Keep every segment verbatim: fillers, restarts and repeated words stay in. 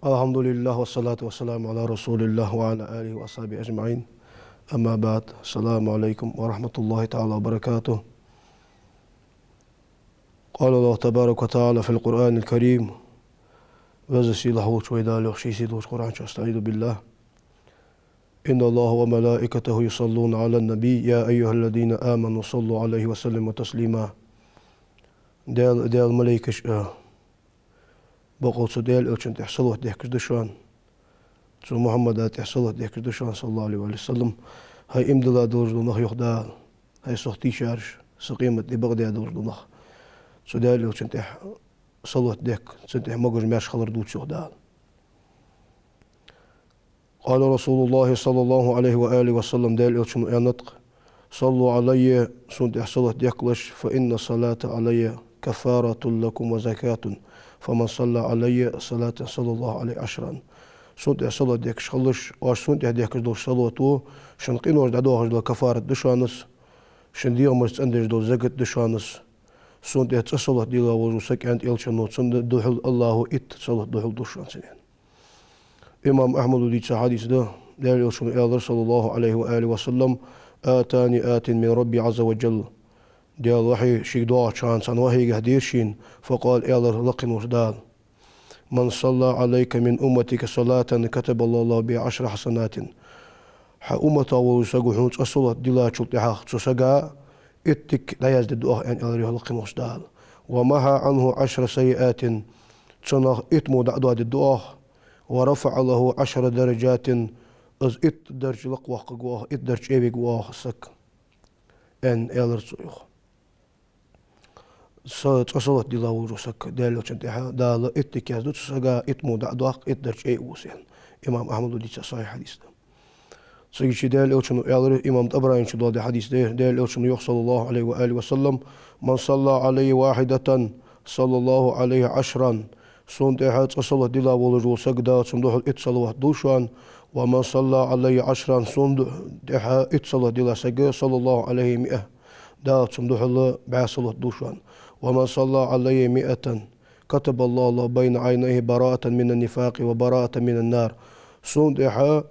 الحمد لله والصلاة والسلام على رسول الله وعلى آله وأصحابه أجمعين. أما بعد، السلام عليكم ورحمة الله تعالى وبركاته. قال الله تبارك وتعالى في القرآن الكريم: Веза-Сийлахь волча вай Дала йоах ший сийдолча Къуръан чу: أستعيذ بالله. إن الله وملائكته يصلون على النبي، يا أيها الذين آمنوا صلوا عليه وسلموا تسليما. Даьла, Даьла малейкаш а, боккъал цу Даьла Элчана тӀа салот дехкаш да шоана. Цу Мухьаммада тӀа салот дехкаш да шоана, صلى الله عليه وسلم. ХӀай иман дилла долаш дола нах, йоах Дала, хӀай Сох тийшараш, Са къематди бакъдеш долаш дола нах, цу Даьла Элчана тӀа салот дехка, цунна тӀа могаш-маьрша хилар дувца, йоах Дала. قال رسول الله صلى الله عليه وآله وسلم, Даьла Элчано аьннад-кх: صلوا علي, сона тӀа салот дехкалаш, فإن الصلاة علي كفارة لكم وزكاة، فمن صلى علي صلاة صلى الله عليه عشرا. Сона тӀа салот дехкаш хилалаш, оаш сона тӀа дехкаш долаш салот ва шун къинош дӀадоахаш дола каффарат да шоана, шун дегӀамашта цӀендеш дола закат да шоана. Сона тӀа цкъа салот дилла волаш вола саг, аьннад Элчано, цунна духьал АллахӀо итт салот духьал ду шоана цунна. Имам Ахьмада дийца хьадис да, Даьла Элчано аьлар, صلى الله عليه وآله وسلم: آتاني آت من ربي عز وجل. Даьла вахьи шийга доагӀача хана цхьан вахьийгахьа деар шийна, فقال, аьлар лакхе волча Дала: من صلى عليك من أمتك صلاة كتب الله له بها عشر حسنات. Хьа умматах волча саго хьона цкъа салот диллачул тӀехьагӀа цу сага итт дика дӀаяздергда оаха, аьнна, аьлар, йоах, лакхе волча Дала. ومحا عنه عشر سيئات. Цунах итт во дӀадоадергда оаха. ورفع له عشر درجات. Из итт дарж лакхвоаккхаргва оаха, итт дарж чӀоагӀвергва оаха из саг, аьнна, аьлар цо, йоах. Са-, цкъа салот дилла волаш вола саг Даьла Элчана тӀа, Дала итт дика язду цу сага, итт во дӀадоаккх, итт дарж чӀоагӀву из, аьнна. Имам Ахьмада дийца сахьихь хьадис да. Цигача Даьла Элчано аьлар, имам ТӀабараничо доаладаь хьадис да, Даьла Элчано йоах, صلى الله عليه وآله وسلم: من صلى علي واحدة صلى الله عليه عشرا. Сона тӀа цкъа салот дилла волаш вола саг, Дала цунна духьал итт салот ду шоана. ومن صلى علي عشرا, сона ду-, тӀа итт салот дилла саг, صلى الله عليه مائة. Дала цунна духьал бӀаь салот ду шоана. ومن صلى علي مائة كتب الله له بين عينيه براءة من النفاق وبراءة من النار. Сона тӀа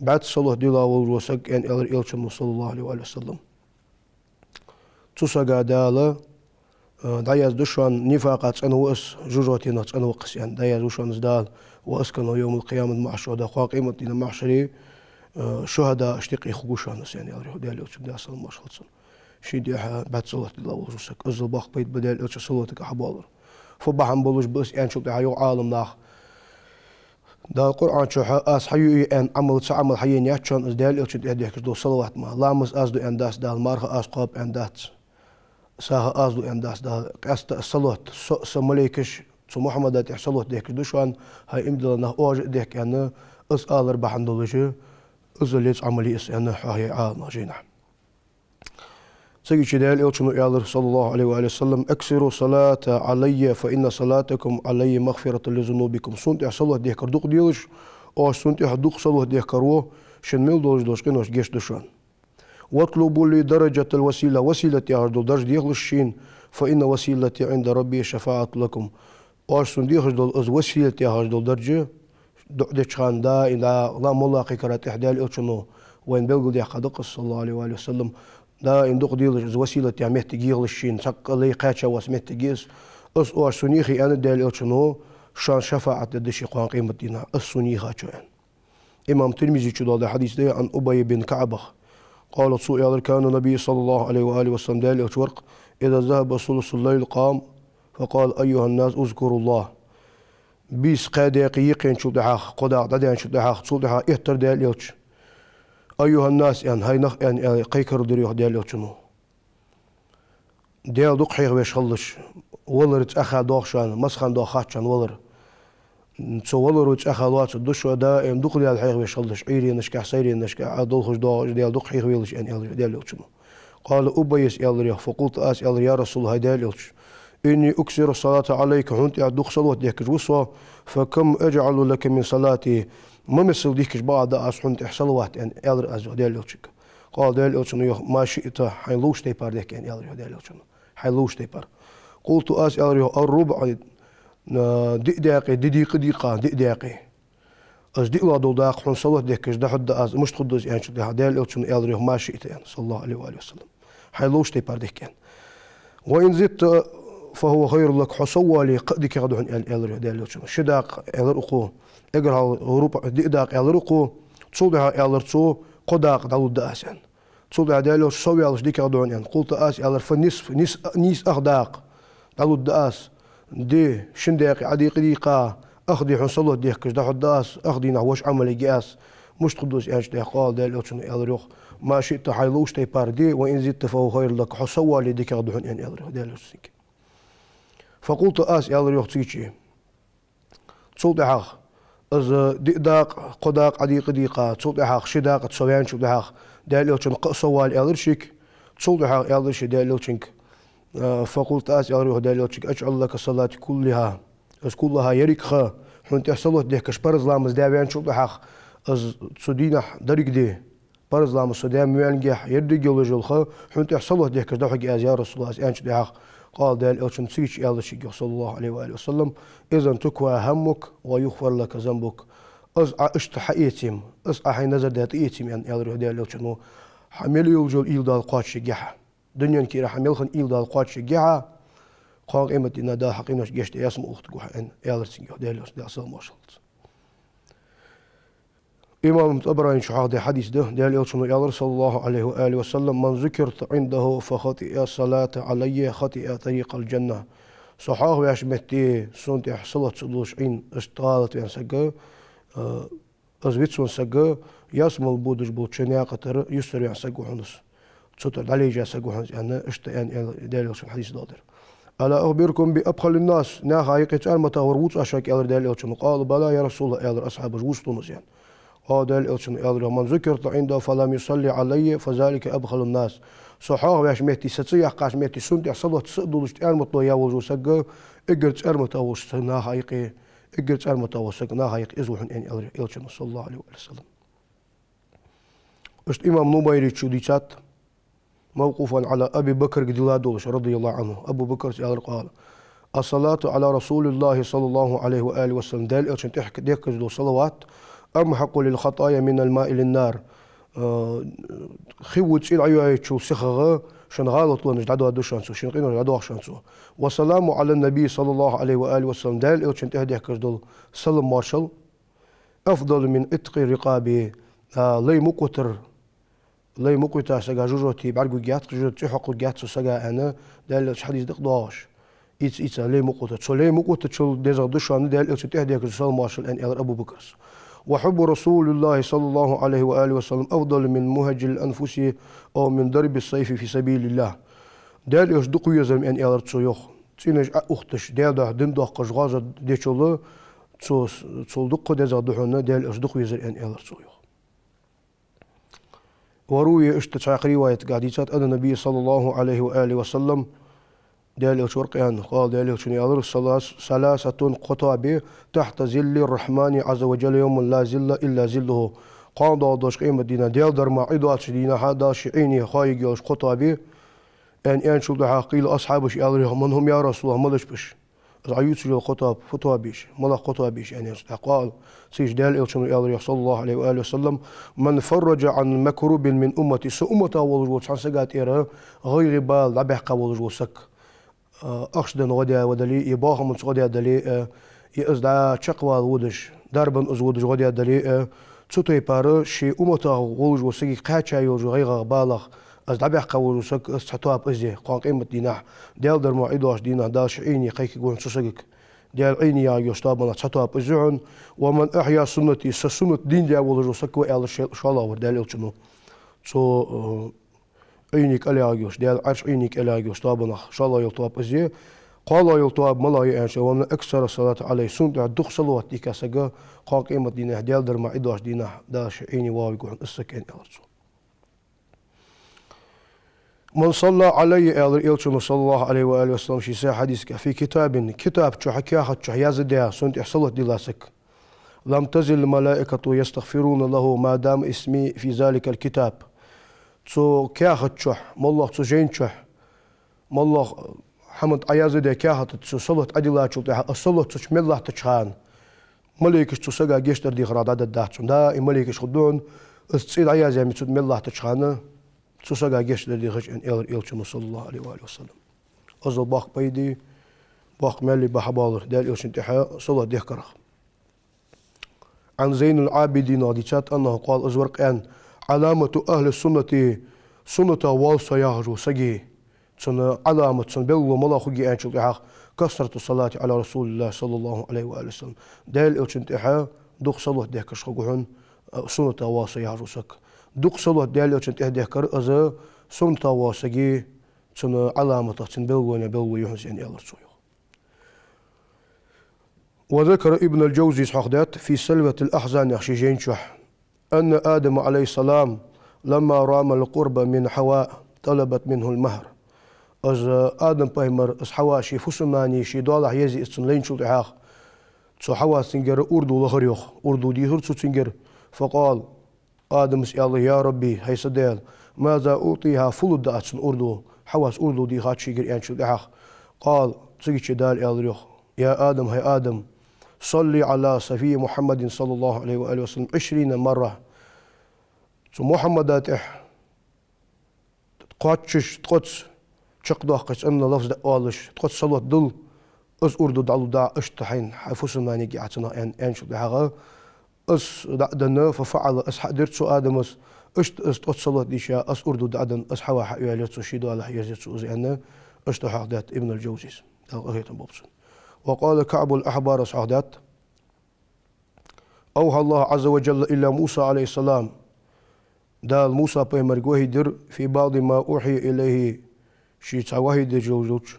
бӀаьзза салот дилла волаш вола саг, аьнна, аьлар Элчано, صلى الله عليه وآله وسلم. Цу сага Дала, э, дӀаязду шоана нифакъах цӀена ва из, жожагӀатенах цӀена ва-кх из, аьнна, дӀаязду шоана из Дала, وأسكنه يوم القيامة مع الشهداء, кхоана къематдийнахьа махьшаре, э, шухӀадаашта юкъе хургва шоана из, аьнна, аьлар, йоах, Даьла Элчано, Даьла салам-моаршал хилда цунна. Ший тӀа бӀаьзза салот дилла волаш вола саг. Иззал боккха пайда ба Даьла Элчано салотага хьабоалара. Фу бахьан болаш ба из аьнначул тӀехьагӀа, йоах Ӏаламнаха, Дала Къуръан чу: аз хьаюве аьнна Ӏамал, цхьа Ӏамал хьаена яц шоана из Даьла Элчана тӀа дехкаш дола салават мара. Ламаз аз ду аьнна дац Дала, марха аз кхоаб аьнна дац, сагӀа аз лу аьнна дац Дала. Къаьстта а салот, со а, са малейкаш а цу Мухьаммада тӀа салот дехкаш да шоана, хӀай иман дилла нах, оаш а дехка, аьнна, из алар бахьан долаш, иззал еза Ӏамал я из, аьнна, хьоахаю Ӏаламнаха жайнашка. Цигача Даьла Элчано аьлар, صلى الله عليه وآله وسلم: أكثروا الصلاة علي فإن صلاتكم علي مغفرة لذنوبكم. Сона тӀа салот дехкар дукха делаш, оаш сона тӀа дукха салот дехкаро шун мел долаш долча къиношта гешт да шоана. واطلبوا لي درجة الوسيلة, василат яхаш дола дарж дехалаш шийна, فإن وسيلتي عند ربي شفاعة لكم. Оаш сона дехаш дола из василат яхаш дола дарж, дуӀа деча хана даим, да, ла молла кхайкара тӀехьа Даьла Элчано вайна белгалдаьккха да-кх из, صلى الله عليه وآله وسلم. Даим дукха делаш из василат яха моттиг ехалаш шийна, цхьаккха лай кхаьча воаца моттиг я из. Из оаш сона еха, аьннад Даьла Элчано, шоана шафаӀат дергда ше кхоана къематдийнахьа, из сона ехачо, аьнна. Имам Тирмизе чу доаладаь хьадис да, عن أبي بن كعب. قال, цо аьлар: كان النبي صلى الله عليه وآله وسلم, Даьла Элча вар-кх, إذا ذهب ثلث الليل قام فقال: أيها الناس اذكروا الله. Бийса кхаь даькъе екъаенначул тӀехьагӀа, кхо дакъа дӀадаьнначул тӀехьагӀа, цул тӀехьагӀа эттар Даьла Элча: أيها الناس, аьнна, хӀай нах, аьнна, аьнна, кхайкарал дир, йоах, Даьла Элчано. Даьла дукха хьехавеш хилалаш, валар цӀаьхха доагӀа шоана, массахана доагӀа хац шоана валар. Цу валаро цӀаьхха лоацаргда шо, даим дукха Даьла хьехавеш хилалаш, Ӏуйренашкахь, сайренашкахь а долхаш доагӀаш, Даьла дукха хьехавелаш, аьнна, аьлар Даьла Элчано. قال, Убайс аьлар, йоах: فقلت, аз аьлар: يا رسول الله, хӀай Даьла Элча, إني أكثر الصلاة عليك, хьона тӀа дукха салот дехкаш ва со, فكم أجعل لك من صلاتي, мел масал дехкаш бакъахьа да аз хьона тӀа салават, аьнна, аьлар аз, йоах, Даьла Элчага. قال, Даьла Элчано йоах: ما شئت, хьайна лувш тайпара дехка, аьнна, аьлар, йоах, Даьла Элчано. Хьайна лувш тайпара. قلت, аз аьлар, йоах: الربع, Э, диъ даькъе, ди дийкъа дийкъа, диъ даькъе. Из диълагӀа дола дакъа хьона салот дехкаш дӀахьоргда аз, мишта хургда из аьнначул тӀехьагӀа, Даьла Элчано аьлар йоах, ما شئت аьнна, صلى الله عليه وآله وسلم. Хьайна ловча тайпара дехка аьнна. وإن زدت فهو خير لك, хьо соввале, кхы а дикагӀа да хьона аьнна, аьлар йоах Даьла Элчано. Ши дакъа аьлар укхо, эггара хьалха рубуӀ, диъ дакъа аьлар укхо, цул тӀехьагӀа аьлар цо, кхо дакъа дӀалургда аз аьнна. Цул тӀехьагӀа Даьла Элчано, соввале дикагӀа да хьона аьнна. قلت, аз аьлар, فالنصف, нийса, нийса ах дакъа дӀалургда аз. Ди шин даькъе Ӏодийкъа дийкъа, ах ди хьона салот дехкаш дӀахьоргда аз, ах дийнахьа вож Ӏамал е аз. Мишта хургда из аьнначул тӀехьагӀа, قال, Даьла Элчано аьлар йоах, ما شئت, хьайна ловча тайпара де, وإن زدت فهو خير لك, хьо соввале дикагӀа да хьона аьнна, аьлар йоах Даьла Элчано цига. فقلت, аз аьлар йоах цига. Цул тӀехьагӀа, из диъ дакъа, кхо дакъа Ӏодийкъа дийкъа, цул тӀехьагӀа ши дакъа цо ваьнначул тӀехьагӀа, Даьла Элчано кхы а соввале аьлар шийга, цул тӀехьагӀа аьлар ше Даьла Элчанга, э, فقلت, аз аьлар йоах Даьла Элчанга, اجعل لك صلاتي كلها, из كلها ерригача, хьона тӀехьа салот дехкаш парз ламаз даь ваьнначул тӀехьагӀа, из цу дийнахьа деррига ди, парз ламаз со даь ма ваьннагӀа, еррига йолаш йола ха, хьона тӀехьа салот дехкаш дӀахьоргья аз, я РасулаллахӀ, аз аьнначул тӀехьагӀа, قال, Даьла Элчано цига аьлар шийга йоах, صلى الله عليه وآله وسلم, إذن تكوى همك ويغفر لك ذنبك. Из Ӏа иштта хьаэцийя, из Ӏа хьай назар даь тӀаэцийя аьнна, аьлар йоах Даьла Элчано, хьа мел йолаш йола уйла Дала кхоачашъергья хьа. Дунен кера хьа мел хинна уйла Дала кхоачашъергья хьа, кхоана къематдийнахьа Дала хьа къинош гешт даь ялсмала ухийтаргва хьо аьнна, аьлар цунга йоах Даьла Элчано, Даьла салам-моаршал хилда цунна. Имам ТӀабаране чу хьахьоадаь хьадис да, Даьла Элчано аьлар, صلى الله عليه وآله وسلم, من ذكرت عنده فخطئ الصلاة علي خطئ طريق الجنة. Со хьоахаваьча метте сона тӀехьа салот ца дуллаш Ӏийна, иштта гӀалат ваьнна саг, э, из вицвенна саг, ялсмала бодаш болча наькъа тӀара юстара ваьнна саг ва хьона из. Цу тӀара дӀалийжа саг ва хьона из аьнна, иштта аьнна, аьнна Даьла Элчано хьадис доаладир. ألا أخبركم بأبخل الناس, наха юкъе цӀармата вар вувц Ӏа шоага, аьлар Даьла Элчано. قالوا بلى يا رسول الله, аьлар асхьабаша, вувц тхона из аьнна. قال, Даьла Элчано аьлар йоах, من ذكرت عنده فلم يصل علي فذلك أبخل الناس. Со хьоахаваьча метте, са ца яьккхача метте сона тӀехьа салот ца а дуллаш, цӀармата яь волаш вола саг, эггара цӀармата волаш саг наха юкъе, эггара цӀармата вола саг наха юкъе из ва хьона аьнна, аьлар Элчано, صلى الله عليه وآله وسلم. Иштта имам Нумайре чу дийцад, موقوفا على أبي بكر, дилла долаш, رضي الله عنه. Абу Бакрас аьлар, قال: الصلاة على رسول الله صلى الله عليه وآله وسلم, Даьла Элчана тӀехьа дехкаш дола салават, أمحق للخطايا من الماء للنار. Э, хи ву цӀий дӀайоаечул сихагӀа шун гӀалатлонаш дӀадоаду шоана цо, шун къинош дӀадоах шоана цо. والسلام على النبي صلى الله عليه وآله وسلم, Даьла Элчана тӀехьа дехкаш дола салам-моаршал, أفضل من عتق الرقاب, а, лай мукъа витар, лай мукъа вита сага жожагӀате бӀаргагургьяц, жожагӀате цӀи хьокхаргьяц цу сага аьнна, Даьла Элчано хьадис да-кх доагӀаш. Из, из лай мукъа витар. Цу лай мукъа витачул дезагӀа да шоана Даьла Элчана тӀехьа дехкаш дола салам-моаршал аьнна, аьлар Абу Бакрас. وحب رسول الله صلى الله عليه وآله وسلم أفضل من مهج الأنفس أو من ضرب السيف في سبيل الله. Даьла Элча дукха везар-м аьнна, аьлар цо йоах, цӀенош Ӏоухаш, Даьла духьа дин доаккхаш гӀазот дечул, цо, цул дукха дезагӀа да хьона Даьла Элча дукха везар аьнна, аьлар цо йоах. وروي, иштта цхьаькха риваятагахь дийцад, أن النبي صلى الله عليه وآله وسلم, Даьла Элча вар-кх аьнна, قال, Даьла Элчано аьлар: ثلاث، ثلاثة, кхо тоаба, تحت ظل الرحمن عز وجل يوم لا ظل إلا ظله. Кхоана доагӀаш долча къематдийнахьа, Даьла дар мара Ӏи доацача дийнахьа Дала ший Ӏийне хоаергйолаш кхо тоаба, аьнна, аьнначул тӀехьагӀа, قيل, асхьабаша аьлар йоах: من هم يا رسول الله, малаш ба уж? Из Ӏа ювцаш йола кхо тоаба фу тоаба я уж, малагӀа кхо тоаба я уж, аьнна, аьлча тӀехьагӀа, قال, цига Даьла Элчано аьлар йоах, صلى الله عليه وآله وسلم: من فرج عن مكروب من أمتي, са уммата волаш волча цхьан сага тӀера гӀайгӀа, бала дӀабаьккха волаш вола саг, а, ахчанца гӀо даь дале, е бахамца гӀо даь дале, а, е из дӀа чакхвала водаш, дарбан из водаш гӀо даь дале, а, цу тайпара ший умматах волаш волча сагага кхаьча йолча гӀайгӀах, балах из дӀабаьккха волаш вола саг, из цхьа тоаба из я, кхоана къематдийнахьа, Даьла дар мара Ӏи доагӀача дийнахьа Дала ший Ӏийне кхайкаргва хьона цу сагага. Даьла Ӏийне ягӀаш йолча тоабанах цхьа тоаба из я хьона. ومن أحيا سنتي, са суннат дийна даь волаш вола саг ва, аьлар шоллагӀвар Даьла Элчано. Цу, э, Ӏийне кӀал ягӀаш йолча, Даьла Ӏарша Ӏийне кӀал ягӀаш йолча тоабанах шоллагӀа йола тоаба из я. КхоалагӀа йола тоаба малагӀа я аьлча, ومن أكثر الصلاة علي, сона тӀа дукха салават дийхка саг, кхоана къематдийнахьа, Даьла дар мара Ӏи доагӀача дийнахьа Дала ший Ӏийне воагӀаргва хьона из саг, аьнна, аьлар цо. من صلى علي, аьлар Элчано, صلى الله عليه وآله وسلم, ший сахьихь хьадисагахь, في كتاب, китаб чу, каьхат чу яздаь, сона тӀа салот дилла саг, لم تزل الملائكة يستغفرون له ما دام اسمي في ذلك الكتاب. Цу каьхат чу, моллагӀа цу жайна чу, моллагӀа хӀаман тӀа Ӏояздаь каьхатаца цо салот Ӏодиллачул тӀехьагӀа, из салот цу чу мел латтача хана, малейкаш цу сага гешт дар дехарах дӀадоаладац цунна. Даим малейкаш хургда хьона, из цӀи дӀаяздаь ма цу тӀа мел латтача хана, цу сага гешт дар дехаш, аьнна, аьлар Элчано, صلى الله عليه وآله وسلم. Из да боккха пайда, боккха маьл ба хьабоалар Даьла Элчанна тӀехьа салот дехкарах. عن زين العابدين дийцад, أنه قال, из вар-кх аьнна: علامة أهل السنة, суннатах вола со яхаш вола сага, цун Ӏаламат, цун белгало малагӀа хургья аьнначул тӀехьагӀа, كثرة الصلاة على رسول الله صلى الله عليه وآله وسلم. Даьла Элчанна тӀехьа дукха салот дехкаш хургва хьона, а, суннатах вола со яхаш вола саг. Дукха салот Даьла Элчанна тӀехьа дехкар, из суннатах вола сага, цун Ӏаламатех, цун белгалонех белгало я хьона из, аьнна, аьлар цо, йоах. وذكر ابن الجوزي, хьоахадаьд, في سلسلة الأحزان яхача ший жайна чу, أن آدم عليه السلام لما رام القرب من حواء طلبت منه المهر. Из Адам-пайхамар, из Хьава ший фусам-нана ше доалахьа еза из цунна лайначул тӀехьагӀа, цу Хьавас цунгара урдув лахар, йоах, урдув дийхар цо цунгара. فقال, Адамас аьлар: يا رب, хӀай са Даьла, ماذا أعطيها, фу лургда аз цунна урдув, Хьавас урдув дийхад шийгара, аьнначул тӀехьагӀа. قال, цигача Дала аьлар, йоах: يا آدم, хӀай Адам, صل على صفي محمد صلى الله عليه وآله وسلم عشرين مرة. Цу Мухьаммада тӀехьа кхоачаш ткъаца, чакхдоаккхаш цӀена лафз дӀаоалаш, ткъаца салот дул, из урдув дӀалургда, иштта хьайна, хьай фусам-нанега яхьа цунах, аьнна, аьнначул тӀехьагӀа, из дӀа а денна, ففعل, из хьа а дир цу Адамас, иштта из ткъаца салот дийша, из урдув дӀа а денна, из Хьава хьа а йоалаяьр цо, ше доалахьа езаяр цо из, аьнна, иштта хьоахадаьд Ибн аль-Джавзис, Дала къахетам болба цунна. وقال كعب الأحبار, из хьоахадаьд, أوحى الله عز وجل إلى موسى عليه السلام. Дала Муса-пайхамарга вахьи дир, في بعض ما أوحي إليه, ше цхьа вахьи деш йолча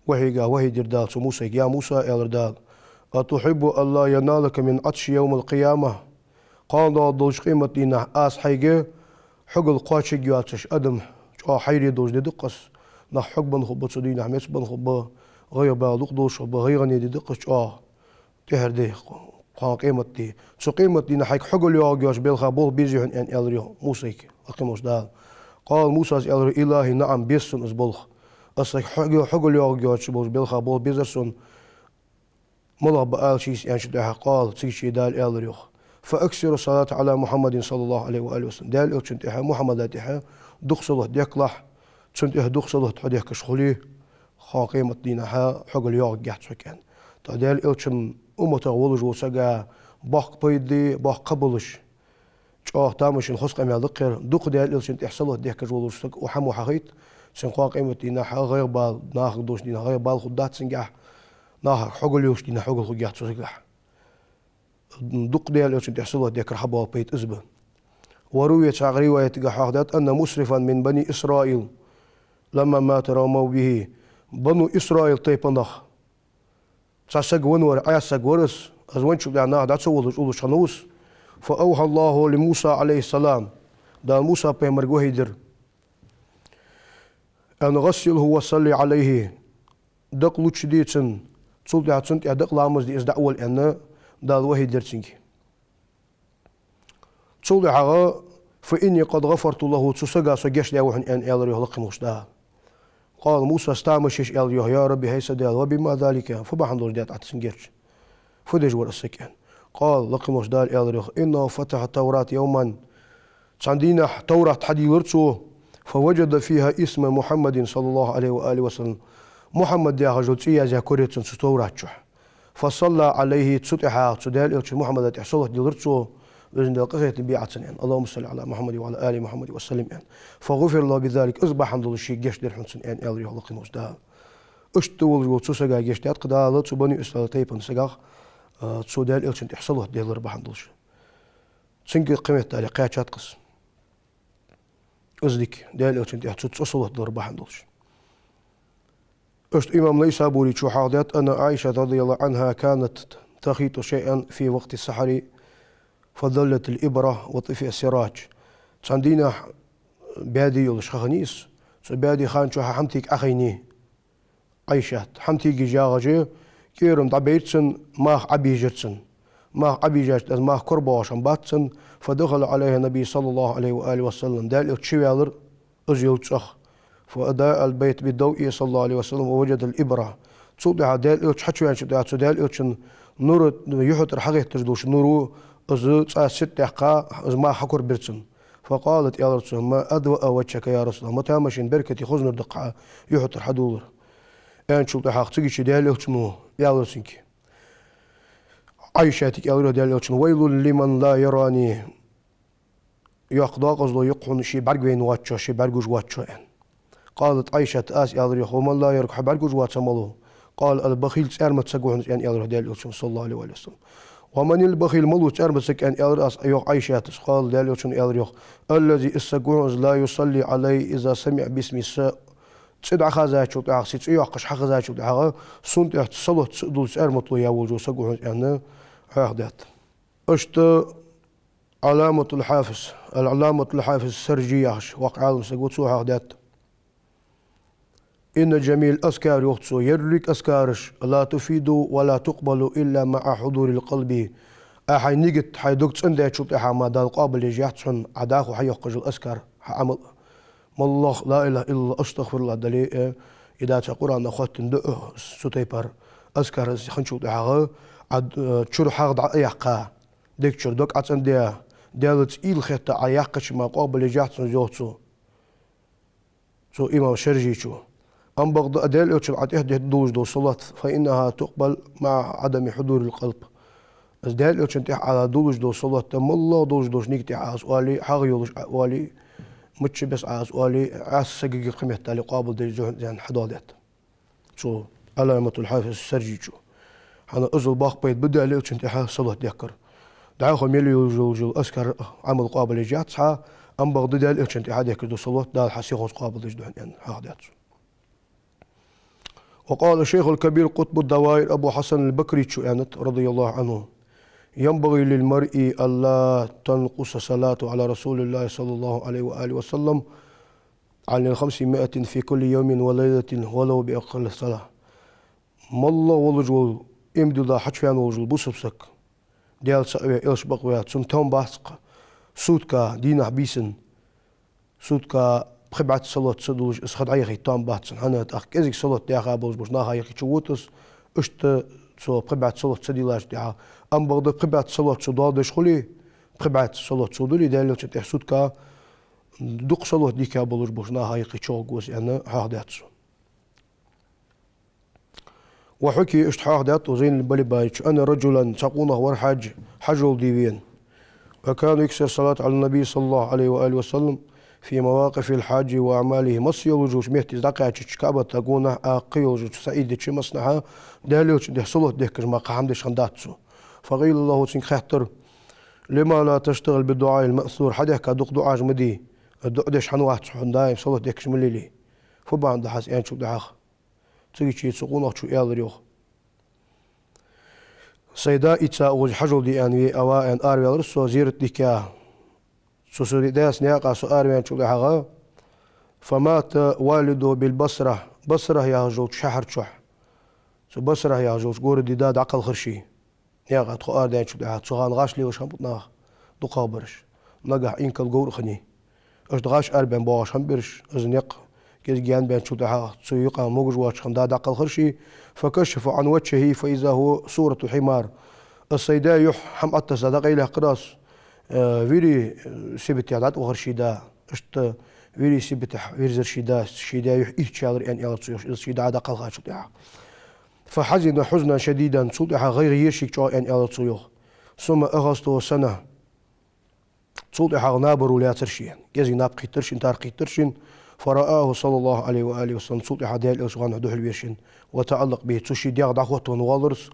вахьийга вахьи дир Дала цу Мусайга. يا موسى, аьлар Дала, أتحب أن لا ينالك من عطش يوم القيامة؟ Кхоана доагӀаш долча къематдийнахьа аз хьайга хьогал кхоачаргйоацаш, адам чӀоагӀа хьайра долаш ди да-кх из, нах хьогбенна хургба цу дийнахьа, мецбенна хургба, гӀайгӀа-бала дукха долаш хургба, гӀайгӀане ди да-кх из чӀоагӀа. ТӀехьара ди, кхоана къематди. Цу къематдийнахьа хьайга хьогал йоагӀаргйоаца балха болх безий хьона, аьнна, аьлар, йоах, Мусайга, лакхе волча Дала. قال, Мусас аьлар: إلهي نعم, беза сона из болх. Аз хьайга хьо-, хьогал йоагӀаргйоаца болча балха болх безар сона. МалагӀа ба, ала шийца, аьнначул тӀехьагӀа, قال, цигача Дала аьлар, йоах: فأكثروا الصلاة على محمد صلى الله عليه وآله وسلم. Даьла Элчанна тӀехьа, Мухьаммада тӀехьа дукха салот дехкалахь, цунна тӀехьа дукха салот хьо дехкаш хуле, кхоана къематдийнахьа хьогал йоагӀаргьяц хьога, аьнна. ТӀаккха Даьла Элчан умматах волаш вола сага боккха пайда, боккха кхаъ болаш, чӀоагӀа тамашийна хоза къамаьл да-кх ер. Дукха Даьла Элчанна тӀехьа салот дехкаш волаш саг укх хӀамо хьахайт, цунна кхоана къематдийнахьа гӀайгӀа-бала, нахага долча дийнахьа гӀайгӀа-бала хургдац цунгахь, нахага хьогал йолча дийнахьа хьогал хургьяц цу сагахь. Дукха Даьла Элчанна тӀехьа салот дехкара хьабоагӀа пайда из ба. وروي, цхьаькха риваятагахь хьоахадаьд: أن مسرفا من بني إسرائيل لما مات رموا به. Бану Исраил тайпанах цхьа саг венна вар, Ӏаьса саг вар из, из венначул тӀехьагӀа наха дӀа ца воллаш уллаш хиннав из. فأوحى الله لموسى عليه السلام. Дала Муса-пайхамарга вахьи дир: أن غسله وصل عليه. Дакъа лувчаде цунна, цул тӀехьагӀа цунна тӀехьа дакъа ламаз де, из дӀа а волла, аьнна, Дала вахьи дир цунга. Цул тӀехьагӀа: فإني قد غفرت له, цу сага со гешт даь ва хьона, аьнна, аьлар, йоах, лакхе волча Дала. قال, Мусас тамашийна аьлар, йоах: يا رب, хӀай са Даьла, وبما ذلك, фу бахьан долаш даьд Ӏа цунна гешт? Фу деш вар из саг, аьнна. قال, лакхе волча Дала аьлар, йоах: إنه فتح التوراة يوما. Цхьан дийнахьа Товрат хьадийлар цо, فوجد فيها اسم محمد صلى الله عليه وآله وسلم. Мухьаммад яхаш йола цӀи яздаь корай цунна цу Товрата чу. فصلى عليه, цу тӀехьа, цу Даьла Элчан Мухьаммада тӀехьа салот диллар цо, Везан Даьла, къахетам бе Ӏа цунна, аьнна. اللهم صل على محمد وعلى آل محمد وسلم, аьнна. فغفر له بذلك, из бахьан долаш шийга гешт дир хьона цунна, аьнна, аьлар, йоах, лакхе волча Дала. Иштта волаш вола цу сага гешт даьд-кх Дала цу Бану Исраил тайпан сагах, а, цу Даьла Элчанна тӀехьа салот диллар бахьан долаш. Цунга кхыметтел кхаьчад-кх из. Из дика, Даьла Элчанна тӀехьа цу цкъа салот диллар бахьан долаш. Иштта имам Найсабурийс хьоахадаьд: أن عائشة رضي الله عنها كانت تخيط شيئا في وقت السحر فضلت الإبرة وطفئ السراج. Цхьан дийнахьа баьде йолаш ха хиннай из, цу баьде хана чухь хӀама тига Ӏохайнай Ӏайшат. ХӀама тига йижача, кӀерам дӀабайра цун, маха Ӏобижар цун. Маха Ӏобижача, из маха корабоагӀаш хӀама бац цун. فدخل عليها النبي صلى الله عليه وآله وسلم. Даьла Элча чуваьлар из йолча цӀагӀа. فأضاء البيت بضوئه صلى الله عليه وسلم ووجد الإبرة. Цул тӀехьагӀа Даьла Элча хьачувеначул тӀехьагӀа цу Даьла Элчан нур, юхьа тӀара хьагӀетташ долаш нур, из цӀа сита даьккха, из мах хьакорабир цунна. فقالت, аьлар цо: ما أضوأ وجهك يا رسول الله, ма тамашийна беркате хоза нур да-кх хьа юхьа тӀара хьадуллар. Аьнначул тӀехьагӀа цигача Даьла Элчано аьлар цунга, Ӏайшатага аьлар Даьла Элчано: ويل لمن لا يراني. Йоккха декъазло я-кх хьона ше бӀаргавайна воацачоа, ше бӀаргагуш воацачоа, аьнна. قالت عائشة, аз аьлар йоах: ومن لا يراك, хьо бӀаргагуш воацар малув? قال: البخيل, цӀармата саг ва хьона из, аьнна, аьлар Даьла Элчано, صلى الله عليه وسلم. ومن البخيل, малув цӀармата саг, аьнна, аьлар аз йоах Ӏайшатас. قال, Даьла Элчано аьлар йоах: الذي, из саг ва хьона из, لا يصلي علي إذا سمع باسمي, са цӀи дӀахазачул тӀехьагӀа, са цӀи йоаккхаш хьахазачул тӀехьагӀа, сона тӀехьа салот ца дуллаш цӀармата ло яь волаш вола саг ва хьона из, аьнна, хьоахадаьд. Иштта Ӏалламатул-Хьафиз, Ӏалламатул-Хьафиз Саржи яхаш воккха Ӏалам саг ва, цо хьоахадаьд: إن جميع الأذكار, йоах цо, еррига азкараш, لا تفيد ولا تقبل إلا مع حضور القلب. Ӏа хьай нигат, хьай дог цӀендаьчул тӀехьагӀа мара Дала къоабалъеш яц хьона Ӏа дӀахо хьайоаккхаш йола азкар, хьа Ӏамал. МоллагӀа لا إله إلا الله, أستغفر الله дале а, из дац Къуръана хоттаденна дуӀа, цу тайпара азкараш хинначул тӀехьагӀа, Ӏа, э, чура хьагӀ дӀа а яьккха, дег чура дог Ӏа цӀендаь, Даьлаца уйла хетта Ӏа яьккхача мара къоабалъеш яц хьона из, йоах цо. Цу имам Шаржийчо. Амма бакъда Даьла Элчанна Ӏа тӀехьа деш долаш дола салот, فإنها تقبل مع عدم حضور القلب. Из Даьла Элчанна тӀехьа Ӏа дуллаш дола салот да, моллагӀа долаш долча нигат тӀехьа Ӏа из оале, хьагӀ йолаш Ӏа оале, мичча беса Ӏа из оале, Ӏа сагага кхы меттел къоабалдеш да хьона из, аьнна, хьадоаладаьд цу Ӏалламатул-Хьафиз Саржийчо. ХӀана, иззал боккха пайда ба Даьла Элчанна тӀехьа салот дехкар. ДӀахо мел йолаш йола азкар, Ӏамал къоабалъеш яц хьа, амма бакъда Даьла Элчанна тӀехьа дехкаш дола салот Дала хьа сихонца къоабалдеш да хьона, аьнна, хьоахадаьд цо. وقال الشيخ الكبير قطب الدوائر أبو حسن البكري, цо аьннад, رضي الله عنه: ينبغي للمرء ألا تنقص صلاته على رسول الله صلى الله عليه وآله وسلم عن الخمسمائة في كل يوم وليلة ولو بأقل صلاة. МоллагӀа волаш вола, иман дилла хьачувена волаш вола бусалба саг, Даьла цаӀ ве, Элча бакъве, цун товш бац-кх сутка, дийнахьа, бийсанна, сутка пхи бӀаьзза салот ца дуллаш, из ха дӀаяхийта товш бац цун, хӀана, тӀаккха кӀезига салот даьха болаш болча наха юкъе чувоагӀаш ва из, иштта цо пхи бӀаьзза салот ца диллача тӀехьа. Амма бакъда пхи бӀаьзза салот цо доал деш хуле, пхи бӀаьзза салот цо дуле, Даьла Элчанна тӀехьа сутка дукха салот дийхка болаш болча наха юкъе чугӀоргва из, аьнна, хьоахадаьд цо. وحكي, иштта хьоахадаьд Зайнул-Балибайчо, أن رجلا, цхьа къонах вар хьажа, хьажол де вена. وكان يكثر الصلاة على النبي صلى الله عليه وآله وسلم في مواقف الحاج وأعماله. Масса йолаш йолча метте из дӀакхаьчача, КаӀбата гонахьа, кхы йолаш йолча саӀий деча массанахьа Даьла Элчанна тӀехьа салот дехкаш мара кхы хӀама деш хиннадац цо. فقيل له, цунга хаьттар: لم لا تشتغل بالدعاء المأثور, хьадехка дукха дуӀаш ма де, дуӀа деш хӀана вац хьо, даим салот дехкаш ма лелае? Фу бахьан да хьа из, аьнначул тӀехьагӀа, цигача цу къонахчо аьлар йоах: сай да ийца укхаза хьажол де аьнна ве, ава аьнна, араваьлар со зерат дийхка. Цу са даьца наькъа со араваьнначул тӀехьагӀа, فمات والده بالبصرة, Басра яхаш йолча шахьар чу, цу Басра яхаш йолча городе да дӀакхалхар ший. Наькъа тхо арадаьнначул тӀехьагӀа цу хана гӀаш лелаш хиннаб-кх наха дукхагӀбараш. Нагахьа инкал, говр хиннай. Иштта гӀаш арабаьнна боагӀаш хиннаб ераш, из никъ кӀезига гаьнабаьнначул тӀехьагӀа цу юкъа могаш воацаш хинна да дӀакхалхар ший. فكشف عن وجهه فإذا هو صورة حمار. Из сай даь юхь хӀама Ӏотесса дӀакъайлаяьккхар из, э, вири, э, сибатехь дӀатӀавахар ший да. Иштта вири сибатехь вирзар ший да, ший даь юхь ирча яьлар, аьнна, аьлар цо йоах, из ший да дӀакхалхачул тӀехьагӀа. فحزن حزنا شديدا, цул тӀехьагӀа гӀайгӀа ера шийга чӀоагӀа, аьнна, аьлар цо йоах. ثم أخذته سنة. Цул тӀехьагӀа набаро лаьцар шийна, кӀезига наб кхийттар шийна, тар кхийттар шийна. فرآه صلى الله عليه وآله وسلم, цул тӀехьагӀа Даьла Элча гӀанахьа духьалвера шийна. وتعلق به, цу ший дегӀ дӀахоттавенна воаллар из,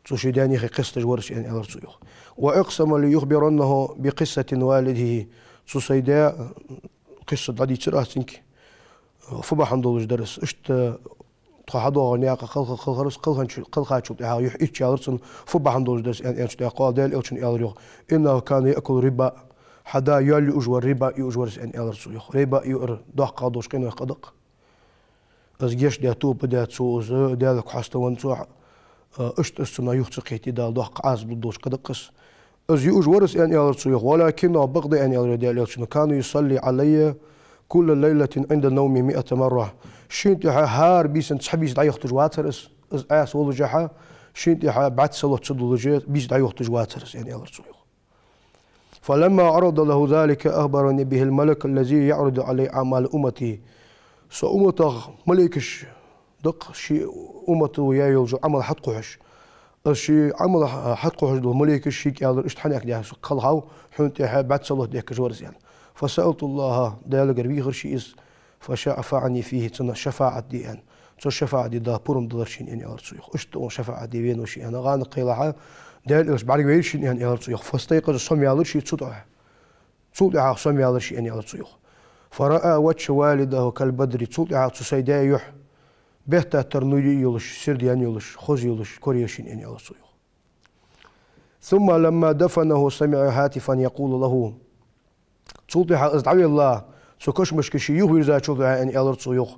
цу ший даьна юхе кхесташ вар из, аьнна, аьлар цо йоах. وأقسم ليخبرنه بقصة والده. Цу сай даь кхисса дӀадийцар аз цунга, фу бахьан долаш дар из. Иштта тхо хьадоагӀача наькъа кхалха-, кхалхар из, кхалханчу-, кхалхачул тӀехьагӀа юхь ирча яьлар цун, фу бахьан долаш дар из, аьнна, аьнначул тӀехьагӀа, къала, Даьла Элчано аьлар йоах: إنه كان يأكل الربا. Хьа да йоал юаш вар, риба юаш вар из, аьнна, аьлар цо йоах. Риба юар доккхагӀа долча къинойх къа да-кх. Из гешт даь, тоба даь цо, из Даьлага хьаставенна цо, а, иштта из цунах юха ца кхийтте, Дала доккха Ӏазап лургдолча къа да-кх из. Из юаш вар из, аьнна, аьлар цо йоах. ولكنه, бакъда, аьнна, аьлар йоах Даьла Элчано, كان يصلي علي كل ليلة عند النوم مائة مرة. Шийна тӀехьа хӀара бийсан цхьа бийса дӀайохийташ вацар из, из Ӏаса воллашехьа, шийна тӀехьа бӀаьзза салот ца дуллаш бийса дӀайохийташ вацар из, аьнна, аьлар цо, йоах. فلما عرض له ذلك أخبرني به الملك الذي يعرض علي أعمال أمتي. Са умматах малейкаш да-кх, ший уммато яь йола Ӏамал хьатӀакхухьаш. Из ший Ӏамал хьатӀакхухьаш дола малейкаш шийга аьлар: «Иштта хьанехк дехьа со кхелхав, хьона тӀехьа бӀаьзза салот дехкаш вар из», аьнна. فسألت الله, Даьлагара вийхар ше из, فشفعني فيه, цунна шафаӀат де, аьнна. Цо шафаӀат де, Дала пурам делар шийна, аьнна, аьлар цо, йоах. Иштта шафаӀат де венав ше, аьнна, гӀанна кхелахьа, Даьла Элча бӀаргавайра шийна, аьнна, аьлар цо, йоах. فاستيقظ, сомаваьлар ше цу тӀа. Цул тӀехьагӀа сомаваьлар ше, аьнна, аьлар цо, йоах. فرأى وجه والداه كالبدر, цул тӀехьагӀа цу сай даь юхь бетта тара нур йолаш, сердаяьнна йолаш, хоза йолаш, кораяьр шийна, аьнна, аьлар цо, йоах. ثم لما دفنه سمع هاتفا يقول له. Цул тӀехьагӀа из дӀавелла, цу кашамашка ше юхавийрзачул тӀехьагӀа, аьнна, аьлар цо, йоах,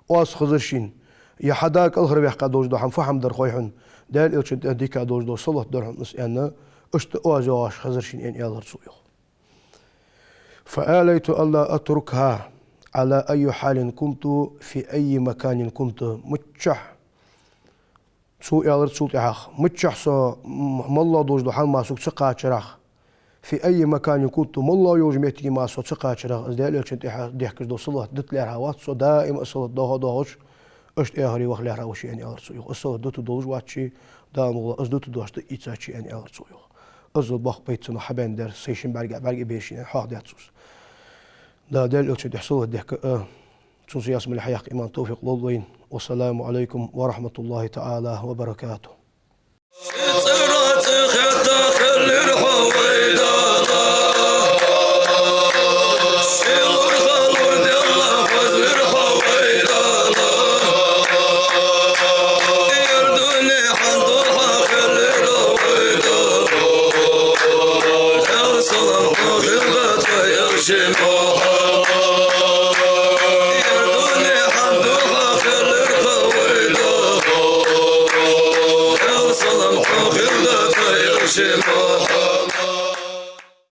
оаз хезар шийна: «Я хьа да кӀалхарваьккха долаш дола хӀама фу хӀама дар хой хьона? Даьла Элчанна тӀа дика долаш дола салот дар хьона из», аьнна, иштта оаз йоагӀаш хезар шийна, аьнна, аьлар цо, йоах. فآليت ألا أتركها على أي حال كنت في أي مكان كنت. Миччахьа цо аьлар цул тӀехьагӀа, миччахьа со, м-, моллагӀа долаш дола хӀама мара сога ца кхачарах, في أي مكان كنت, моллагӀа йолча моттиге мара со ца кхачарах, из Даьла Элчанна тӀехьа дехкаш дола салот дита лаьрхӀа вац со, даим из салот доаха а доахаш, иштта эхаре ваха лаьрхӀа ва ше, аьнна, аьлар цо, йоах. Из салот дита долаш вац ше, Дала мукъалахь, из дита доацаш да ийцад ше, аьнна, аьлар цо, йоах. Иззал боккха пайда цунах хьабаьннадар, сай шин бӀарга, бӀарга а беш, аьнна, хьоахадаьд цо из. Дала Даьла Элчанна тӀехьа салот дехка а, цун сий ялсмале хьаяьккха иман, товфикъ лолда вайна. والسلام عليكم ورحمة الله تعالى وبركاته.